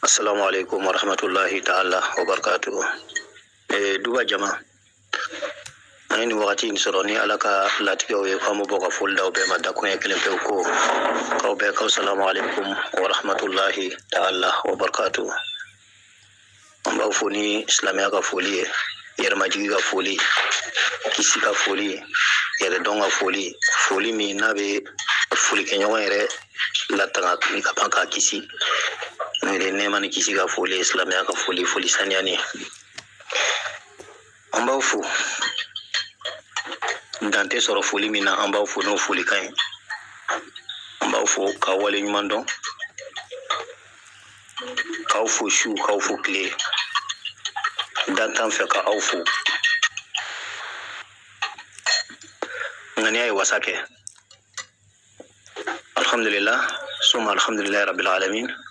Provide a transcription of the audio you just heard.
Assalamu alaikum warahmatullahi ta'ala wa barakatuhu. Duba jama, an ye nin wagati in sɔrɔ ni Ala ka latigɛw ye, k'an bɛ bɔ ka foli d'aw bɛɛ ma dakuruɲɛ kelen pewu ko k'aw bɛɛ k'aw salamu alaikum warahmatullahi ta'ala wa barakatuhu. An b'aw fo ni silamɛya ka foli ye, yɛrɛmajigi ka foli, kisi ka foli, yɛrɛdɔn ka foli, foli min n'a bɛ folikɛɲɔgɔn yɛrɛ latanga ni ka ban k'a kisi, n'o ye nɛɛma ni kisi ka foli ye, silamɛya ka foli, foli saniyani ye. An b'aw fo dan tɛ sɔrɔ foli min na, an b'aw fo n'o folikan ye. An b'aw fo k'aw wale ɲuman dɔn, k'aw fo su, k'aw fo tile, dan t'an fɛ ka aw fo. Ŋaniya ye wasa kɛ. Alhamdulillah, suma alhamdulillahi rabbil alamin.